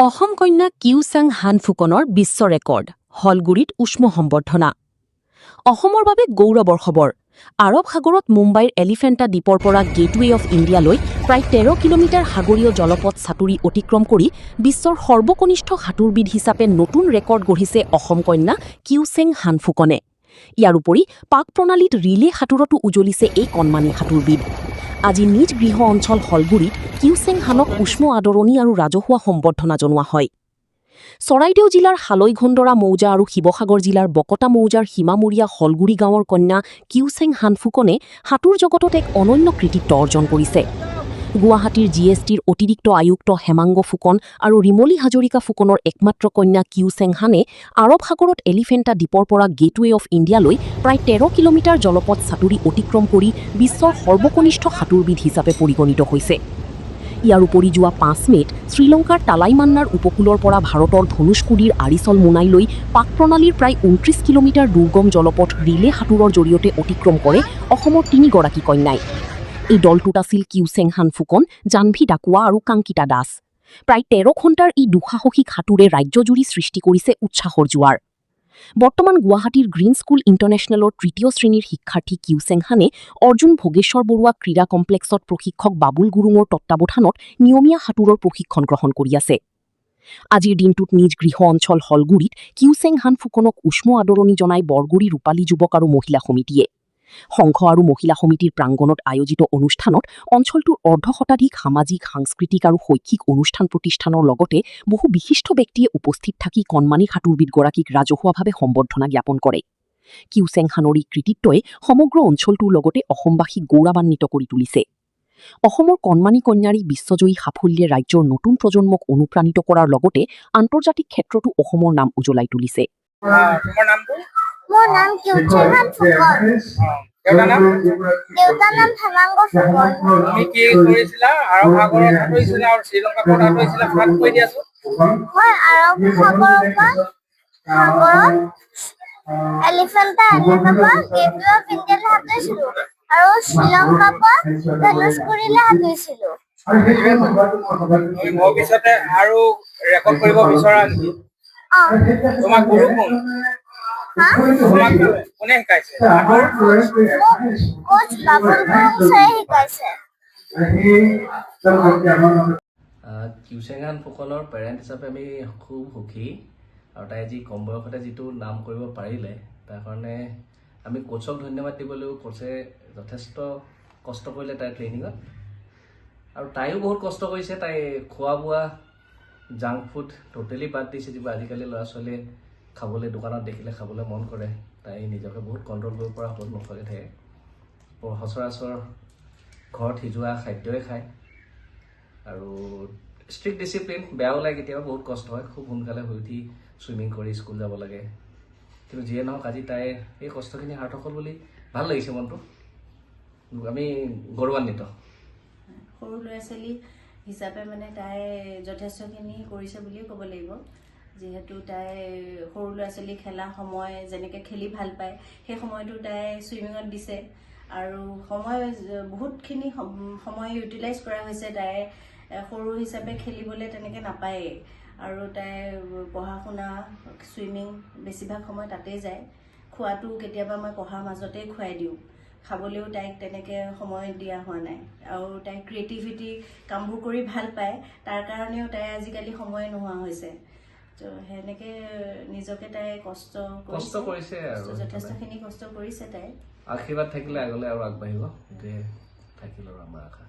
অসম কন্যা কিউচাং হান ফুকনৰ বিশ্ব ৰেকৰ্ড, হলগুৰিত উষ্ম সম্বৰ্ধনা। অসমৰ বাবে গৌৰৱৰ খবৰ। আৰৱ সাগৰত মুম্বাইৰ এলিফেণ্টা দ্বীপৰ পৰা গেটৱে অফ ইণ্ডিয়ালৈ প্ৰায় 13 কিলোমিটাৰ সাগৰীয় জলপথ সাঁতুৰি অতিক্ৰম কৰি বিশ্বৰ সৰ্বকনিষ্ঠ সাঁতোৰবিদ হিচাপে নতুন ৰেকৰ্ড গঢ়িছে অসম কন্যা কিউচেং হান ফুকনে। ইয়াৰ উপৰি পাক প্ৰণালীত ৰিলে সাঁতোৰতো উজলিছে এই কণমানি সাঁতোৰবিদ। আজি নিজ গৃহ অঞ্চল হলগুৰিত কিউচেং হানক উষ্ম আদৰণি আৰু ৰাজহুৱা সম্বৰ্ধনা জনোৱা হয়। চৰাইদেউ জিলাৰ হালৈঘন্দৰা মৌজা আৰু শিৱসাগৰ জিলাৰ বকতা মৌজাৰ সীমামূৰীয়া হলগুৰি গাঁৱৰ কন্যা কিউচেং হান ফুকনে সাঁতোৰ জগতত এক অনন্য কৃতিত্ব অৰ্জন কৰিছে। গুৱাহাটীৰ জিএছটিৰ অতিৰিক্ত আয়ুক্ত হেমাংগ ফুকন আৰু ৰিমলী হাজৰিকা ফুকনৰ একমাত্ৰ কন্যা কিউচেং হানে আৰৱ সাগৰত এলিফেণ্টা দ্বীপৰ পৰা গেটৱে অফ ইণ্ডিয়ালৈ প্ৰায় 13 কিলোমিটাৰ জলপথ সাঁতুৰি অতিক্ৰম কৰি বিশ্বৰ সৰ্বকনিষ্ঠ সাঁতোৰবিদ হিচাপে পৰিগণিত হৈছে। ইয়াৰ উপৰি যোৱা 5 মে'ত শ্ৰীলংকাৰ তালাইমান্নাৰ উপকূলৰ পৰা ভাৰতৰ ধনুষকুডিৰ আৰিচল মোনাইলৈ পাক প্ৰণালীৰ প্ৰায় 29 কিলোমিটাৰ দুৰ্গম জলপথ ৰিলে সাঁতোৰৰ জৰিয়তে অতিক্ৰম কৰে অসমৰ তিনিগৰাকী কন্যাই। এই দলটোত আছিল কিউচেং হান ফুকন, জাহ্নৱী ডাকুৱা আৰু কাংকিতা দাস। প্ৰায় 13 ঘণ্টাৰ এই দুঃসাহসিক সাঁতোৰে ৰাজ্যজুৰি সৃষ্টি কৰিছে উৎসাহৰ জোৱাৰ। বৰ্তমান গুৱাহাটীৰ গ্ৰীণ স্কুল ইণ্টাৰনেশ্যনেলৰ তৃতীয় শ্ৰেণীৰ শিক্ষাৰ্থী কিউচেং হানে অৰ্জুন ভোগেশ্বৰ বৰুৱা ক্ৰীড়া কমপ্লেক্সত প্ৰশিক্ষক বাবুল গুৰুঙৰ তত্বাৱধানত নিয়মীয়া সাঁতোৰৰ প্ৰশিক্ষণ গ্ৰহণ কৰি আছে। আজিৰ দিনটোত নিজ গৃহ অঞ্চল হলগুৰিত কিউচেং হান ফুকনক উষ্ম আদৰণি জনাই বৰগুৰি ৰূপালী যুৱক আৰু মহিলা সমিতিয়ে। সংঘ আৰু মহিলা সমিতিৰ প্ৰাংগণত আয়োজিত অনুষ্ঠানত অঞ্চলটোৰ অৰ্ধশতাধিক সামাজিক, সাংস্কৃতিক আৰু শৈক্ষিক অনুষ্ঠান প্ৰতিষ্ঠানৰ লগতে বহু বিশিষ্ট ব্যক্তিয়ে উপস্থিত থাকি কণমানি সাঁতোৰবিদগৰাকীক ৰাজহুৱাভাৱে সম্বৰ্ধনা জ্ঞাপন কৰে। কিউচেং হানৰ এই কৃতিত্বই সমগ্ৰ অঞ্চলটোৰ লগতে অসমবাসীক গৌৰৱান্বিত কৰি তুলিছে। অসমৰ কণমানি কন্যাৰ এই বিশ্বজয়ী সাফল্যে ৰাজ্যৰ নতুন প্ৰজন্মক অনুপ্ৰাণিত কৰাৰ লগতে আন্তৰ্জাতিক ক্ষেত্ৰতো অসমৰ নাম উজ্বলাই তুলিছে। তোমাৰ নামটো? মোৰ নাম কিউচেহান ফুকন। দেউতাৰ নাম? দেউতাৰ নাম হেমাংগ ফুকন। তুমি কি কৰিছিলা? আৰৱ সাগৰত সাঁতুৰিছিলা আৰু শ্ৰীলংকা ক'ত সাঁতুৰিছিলা, ফাৰ্ষ্ট কৈ দিয়াচোন। মই আৰৱ সাগৰৰ পৰা সাগৰত এলিফেণ্টা আইলেণ্ডৰ পৰা গেটৱে অফ ইণ্ডিয়ালৈ সাঁতুৰিছিলো আৰু শ্ৰীলংকাৰ পৰা ধনুষকুৰিলৈ সাঁতুৰিছিলো। তুমি ভৱিষ্যতে আৰু ৰেকৰ্ড কৰিব বিচৰা নেকি? অ। তোমাৰ গুৰু কোন? হা? তোমাক কোনে শিকাইছে সাঁতোৰ? মোক কোচ বাবুল গুৰুং ছাৰে শিকাইছে। কিউচেংহান ফুকনৰ পেৰেণ্ট হিচাপে আমি খুব সুখী আৰু তাই যি কম বয়সতে যিটো নাম কৰিব পাৰিলে, তাৰ কাৰণে আমি কোচক ধন্যবাদ দিব লাগিব। কোচে যথেষ্ট কষ্ট কৰিলে তাইৰ ট্ৰেইনিঙত আৰু তাইও বহুত কষ্ট কৰিছে। তাই খোৱা বোৱা, জাংক ফুড ট'টেলি বাদ দিছে। যিবোৰ আজিকালি ল'ৰা ছোৱালীয়ে খাবলৈ দোকানত দেখিলে খাবলৈ মন কৰে, তাই নিজকে বহুত কণ্ট্ৰল কৰিব পৰা হ'ল, নোখোৱাকৈ থাকে। সচৰাচৰ ঘৰত সিজোৱা খাদ্যই খায় আৰু ষ্ট্ৰিক্ট ডিচিপ্লিন। বেয়াও লাগে কেতিয়াবা, বহুত কষ্ট হয়। খুব সোনকালে শুই উঠি চুইমিং কৰি স্কুল যাব লাগে। কিন্তু যিয়ে নহওক, আজি তাইৰ এই কষ্টখিনি সাৰ্থক হ'ল বুলি ভাল লাগিছে মনটো। আমি গৌৰৱান্বিত। সৰু ল'ৰা ছোৱালী হিচাপে মানে তাই যথেষ্টখিনি কৰিছে বুলিয়ে ক'ব লাগিব। যিহেতু তাই সৰু ল'ৰা ছোৱালী খেলা সময়, যেনেকৈ খেলি ভাল পায়, সেই সময়টো তাই চুইমিঙত দিছে আৰু সময় বহুতখিনি সময় ইউটিলাইজ কৰা হৈছে। তাই সৰু হিচাপে খেলিবলৈ তেনেকৈ নাপায়েই আৰু তাই পঢ়া শুনা, চুইমিং বেছিভাগ সময় তাতেই যায়। খোৱাটো কেতিয়াবা মই পঢ়াৰ মাজতেই খুৱাই দিওঁ। খাবলৈও তাইক তেনেকৈ সময় দিয়া হোৱা নাই আৰু তাই ক্ৰিয়েটিভিটি কামবোৰ কৰি ভাল পায়, তাৰ কাৰণেও তাই আজিকালি সময় নোহোৱা হৈছে। ত' সেনেকৈ নিজকে তাই কষ্ট কষ্ট কৰিছে আৰু যথেষ্টখিনি কষ্ট কৰিছে তাই। আশীৰ্বাদ থাকিলে আগলৈ আৰু আগবাঢ়িব, সেইটোৱে থাকিল আৰু আমাৰ আশা।